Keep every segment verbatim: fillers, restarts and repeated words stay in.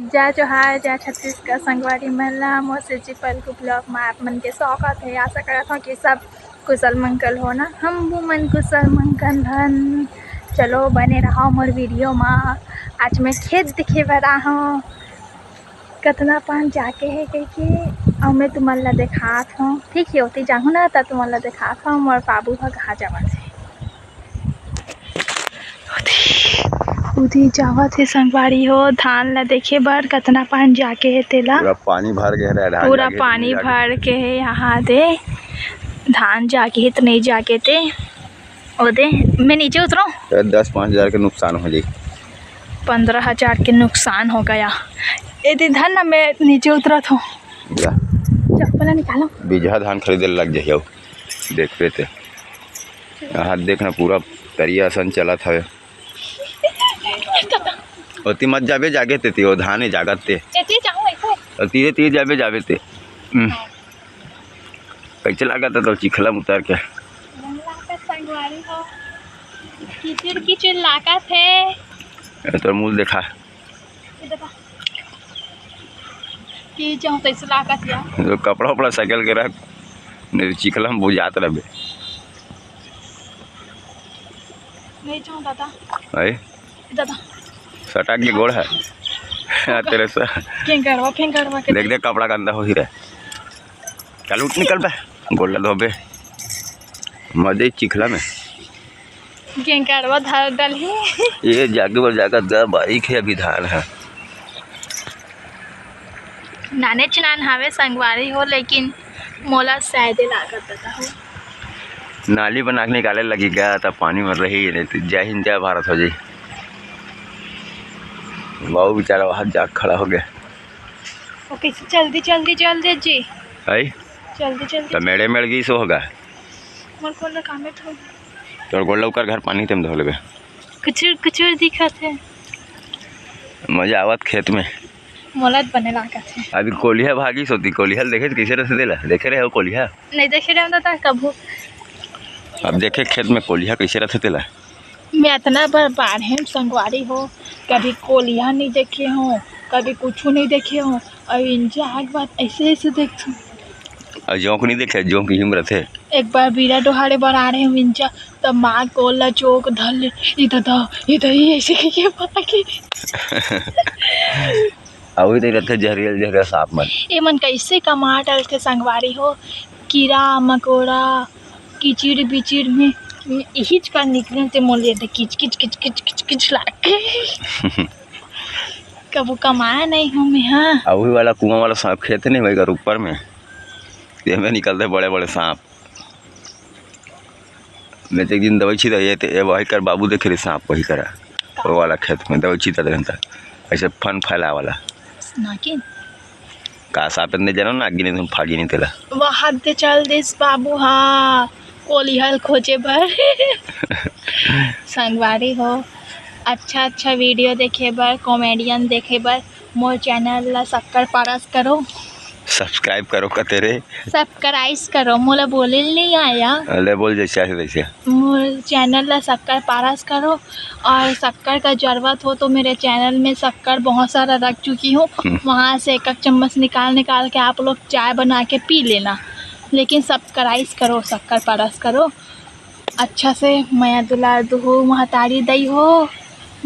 जय जोहार, जय छत्तीसगढ़ संगवारी मन ला, मोर सिरजी पलकू vlog मा आप मन के स्वागत हे। आशा करत हव कि सब कुशल मंगल हो ना, हम वो मन कुशल मंगल हन। चलो बने रहो मोर video मा। आज मैं खेत देखे बर आहूँ, कतना पान जाके हे कहिके, अउ मैं तुमन ला देखात हूँ। ठीक हे, ओती जाहूँ ना त तुमन ला देखात हूँ मोर बाबू ह कहाँ जावत हे। उदी, उदी जावत हे संगवारी हो, धान ला देखे बर कतना पान जाके हे तेला। पूरा पानी भर के हे, पूरा पानी भर के हे। यहाँ दे धान जाके हे त नहीं जाके ते। ओ दे, मैं नीचे उतरो। दस पाँच हजार के नुकसान हो जाई। पंद्रह हजार के नुकसान हो गया। ए दे धर ना, मैं नीचे उतरत हूँ। चप्पल निकालो। बीजहा धान खरीदे लग जाइयो, देखबे ते। यहाँ देख ना, पूरा तरिया असन चलत हवे। ओती मत जाबे, जागे तेती, ओ धान हे जागत ते। एती जाऊँ, ऐसे? ओ तीरे तीरे जाबे, जाबे ते। हम्म। कैसे लागत हे तो चिखला में उतर के? मन लागत संगवारी हो। कीचड़ कीचड़ लागत हे। ए, तोर मुंह देखा। ये देखा। कीचड़ तैसे लागत हे। तो कपड़ा उपड़ा साइकिल के रख, नहीं तो चिखला में बुझात रहबे। नहीं जाऊँ दादा। है? दादा। सटा के गोड़ है। हाँ, तेरे से। फेंकड़वा, फेंकड़वा के देख, देख, कपड़ा गंदा हो ही रहा। चल, उठ, निकल बे। गोड़ ला धोबे। मजे चिखला में। गेंगड़वा धर डलही। ये जागे बर जागत गा, बारीक हे अभी धान ह। नानेच नान हावे संगवारी हो, लेकिन मोला शायदे लागत दादा हो। नाली बना के निकाले लगी गा, त पानी में रही, नहीं तो जय हिंद जय भारत हो जाई। बाबू बेचारा वहाँ जाके खड़ा हो गया। ओके, जल्दी, जल्दी, जल्दी जी। आई? जल्दी, जल्दी। त मेड़े मेड़ गई सो होगा। मोर गोड़ ला कामे धो। तोर गोड़ ला ओकर घर पानी तेम धो लेबे। कुचुर, कुचुर दिखत हे। मजा आवत खेत में। मोला त बने लागत हे। अभी कोलिहा भागी सोती, कोलिहा ल देखे त कैसे रथे तेला? देखे रहे हो कोलिहा? नहीं देखे रहे दादा कभू। अब देखे खेत में कोलिहा कैसे रथे तेला। मैं अतना बार बाढ़े में संगवारी हो, कभी कोलिहा नहीं देखे हो, कभी कुछ नहीं देखे हो, और इंजा आग बात ऐसे ऐसे देखथूं। और जोंक नहीं देखे, जोंक ही में रथे। एक बार बीरा डोहारे बर आ रहे हो इंजा, तब माँ गोड़ ला जोंक धर ले, "ई दादा, ई दाई," ऐसे कहिके भागे। अउ नहीं रथे जहरीला जहरीला सांप मन। ए मन कैसे कमा डरथे संगवारी हो, कीरा मकोड़ा किचिर बिचिर में इहिच कर निकले ते मोर ले दे किच किच किच किच किच किच लागे। कबू कमाया नहीं हूँ मैं, हाँ। अउ वही वाला कुआं वाला सांप खेत नहीं होएगा ऊपर में, तेमे निकलते बड़े बड़े सांप। मैं तो एक दिन दवाई छिटा, ये ते, ये वही कर बाबू देखे रहे सांप वही करा, वो वाला खेत में दवाई छिटा दे घंटा, ऐसे फन फैला वाला। नागिन? का सांप ने जानो, नागिन एकदम फागिन तेला। वहाँ दे चल दिस बाबू, हाँ, कोलिहा ल खोजे बर। संगवारी हो, अच्छा अच्छा video देखे बर, comedian देखे बर मोर channel ला शक्कर पारस करो। Subscribe करो कते रे। Subscribe करो, मोला बोले ल नहीं आया। ले बोल जैसे आए वैसे। मोर channel ला शक्कर पारस करो, और शक्कर का जरूरत हो तो मेरे channel में शक्कर बहुत सारा रख चुकी हूँ, हम्म। वहाँ से एक एक चम्मच निकाल निकाल के आप लोग चाय बना के पी लेना, लेकिन subscribe करो, शक्कर पारस करो। अच्छा से मया दुलार दुहू, महतारी दई हो,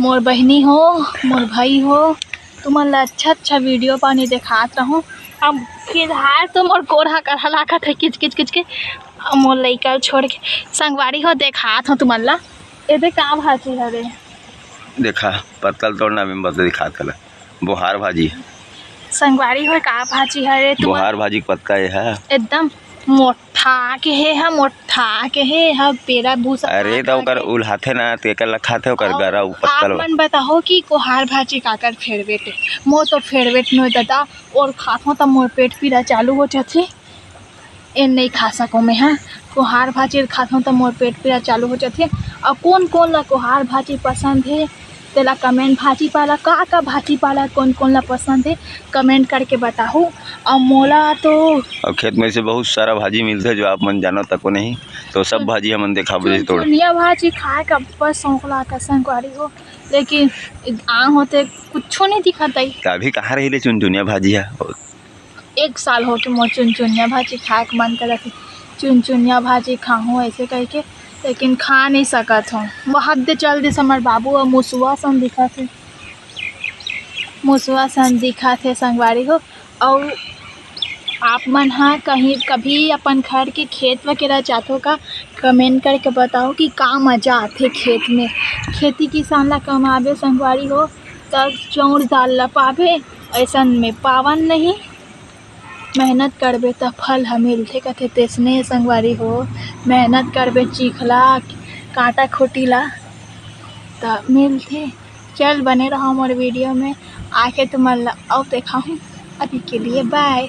मोर बहिनी हो, मोर भाई हो, तुमन ला अच्छा अच्छा video पानी देखात रहूं। अब फिलहाल तो मोर कोरहा करहा लागत हे किच किच किच के, अब मोर लइका छोड़ के संगवारी हो देखात हो तुमन ला। एदे का भाजी हरे? देखा, पत्तल तोड़ना भी मत दिखात हला। बोहार भाजी। संगवारी हो, का भाजी हरे तुमन? बोहार भाजी के पत्ता ये है। एकदम मोटा के हे, हा मोटा के हे, हा पेरा भूसा अरे, खा त ओकर के। उल्हाथे ना, त एकर ला खाथे, ओकर अउ गरा उ पत्तल आप बा। मन बताओ कि कोहार भाजी काकर favourite हे? मोर तो favourite नो दादा, और खाथों त मोर पेट पीरा चालू हो जाथे। ए नहीं खा सको मैं, हाँ। कोहार भाजी खाथों त मोर पेट पीरा चालू हो जाथे। अउ कोन कोन ला कोहार भाजी पसंद हे, तेला comment, भाजी पाला, का का भाजी पाला कोन कोन ला पसंद हे, comment करके बताहू। अउ मोला तो अउ खेत में से बहुत सारा भाजी मिलथे जो आप मन जानो तको नहीं, तो सब भाजी हमन देखाबो जी तोड़। चुनचुनिया भाजी खाए का अब्बड़ शौक लागथे संगवारी हो। लेकिन आंग होते कुछो नहीं दिखत आई। त अभी कहाँ रही ले चुनचुनिया भाजी हा? एक साल हो के मोर चुनचुनिया भाजी खाए के मन करत हे, चुनचुनिया भाजी खाहूँ ऐसे कह के, लेकिन खा नहीं सकत हो। वो हद दे चल दिस हमर बाबू, अउ मुसवा सन दिखत हे, मुसवा सन दिखत हे संगवारी हो। अउ आप मन हा कहीं कभी अपन घर के खेत वगैरह जाथो का? कमेंट करके बताओ कि का मजा आथे खेत में। खेती किसान ला कमाबे संगवारी हो, त चाउर दाल ला पाबे, ऐसन में पावन नहीं। मेहनत करबे त फल ह मिलथे कथे, तइसने संगवारी हो, मेहनत करबे चीखला, कांटा खूंटी ला, त मिलथे। चल बने रहो मोर वीडियो में, आके तुमन ला अउ देखाहूँ। अभी के लिए बाय।